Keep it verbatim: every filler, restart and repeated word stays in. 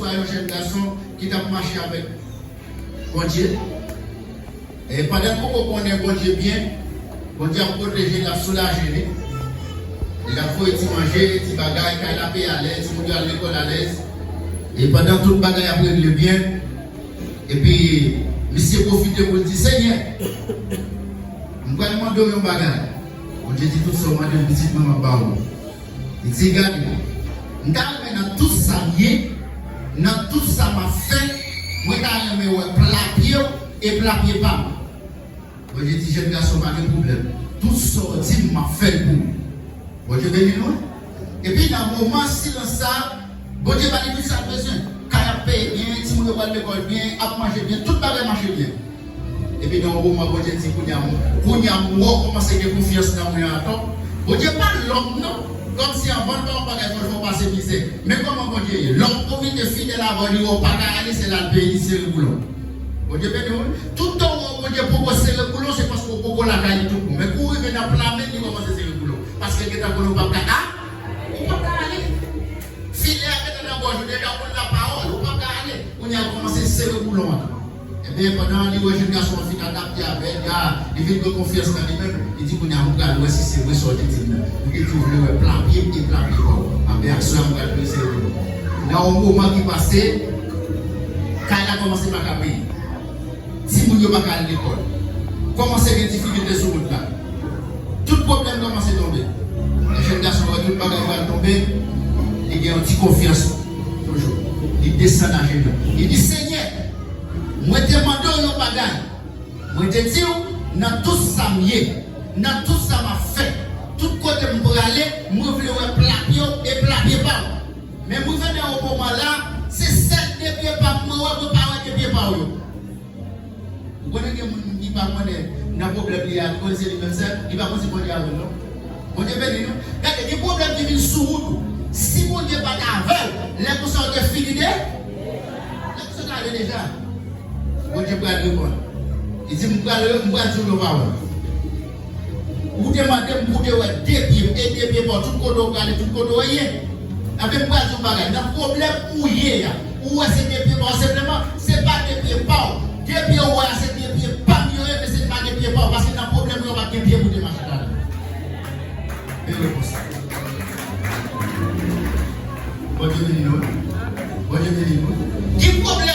Yon jèn gason ki t ap mache avèk Bondye. E pandan l poko konnen Bondye byen, Bondye ap pwoteje l, l ap soulaje li. Li ap voye ti manje, ti bagay, kay la peye alèz, timoun yo al lekòl alèz. E pandan tout bagay ap regle byen, epi misye pwofite pou l di, Senyè, m pral mande w yon bagay. Bondye di, tout sa w mande m, pitit mwen, m ap ba w. Li di, gade, m ta renmen nan tout sa m ye, nan tout sa m ap fè, mwen ta renmen wè pla pye w e pla pye pa m. Bondye di, jèn gason, pa gen pwoblèm. Tout sa w di m, m ap fè l pou ou. Bondye beni nou. Epi nan moman silans sa, Bondye ba li tout sa l bezwen. Kay ap peye byen, timoun yo pral lekòl byen, ap manje byen, tout bagay mache byen. Epi nan yon moman, Bondye di, kounye a, kounye a, m wè w kòmanse gen konfyans nan mwen atò. Bondye pa lòm non. Kòmsi anvan l ba w bagay, fò l fè w pase mizè. Men kòman Bondye ye? Lòm konekte fidèl avè w, li wè w pa ka ale, se la l peye, li sere boulon. Bondye beni w wi. Toutan w wè Bondye poko sere boulon, se paske w poko lakay li tout bon. Men kou w rive nan pla men l, li kòmanse sere boulon. Paske l gentan konnen w p ap ka, a, ou p ap ka ale. Filè a gentan nan gòj ou deja, ou konn lapawòl, ou p ap ka ale. Kounye a, l kòmanse sere boulon an. Ebyen, pandan li wè jèn gason an fin adapte avè l, ya, li vin gen konfyans nan li menm, li di, kounye a, m pral wè si se vre sa w te di m nan. Ou te di w vle wè pla pye m e pla pye pa w. Anben, aksyon an, m pral vin sere boulon. Nan yon moman ki pase, kay la kòmanse pa ka peye. Timoun yo pa ka al lekòl. Kòmanse gen difikilte sou wout la. Tout pwoblèm kòmanse tonbe. Lè jèn gason wè tout bagay pral tonbe, li gen yon ti konfyans toujou. Li desann ajenou. Li di, Senyè, mwen te mande w yon bagay. Mwen te di w, nan tout sa m ye, nan tout sa m ap fè, tout kote m prale, mwen vle wè pla pye w e pla pye pa w. Men m rive nan yon moman la, se sèl de pye pa m mwen wè, mwen pa wè de pye pa w yo. Ou konnen gen moun ki pa konnen nan pwoblèm li a, li konnen se li menm sèl, li pa konn si Bondye avè l non. Bondye beni nou. Gade, gen pwoblèm ki vin sou wout ou. Si Bondye pa t avè w, lè konsa w te fini de, lè konsa w te ale deja. Bondye pral reponn. Li di, m pral, m pral di w yon pawòl. Ou te mande m pou te wè de pye m, e de pye pa w, tout kote w prale, tout kote w ye. Anben, m pral di w bagay, nan pwoblèm ou ye a, ou wè se de pye pa w senpleman, se pa de pye pa w. De pye w wè a, se de pye pa m yo ye, men se pa de pye pa w, paske nan pwoblèm ou yo pa t gen pye pou te mache ladan. Men repons la. Bondye beni nou. Bondye beni nou. Gen pwoblèm.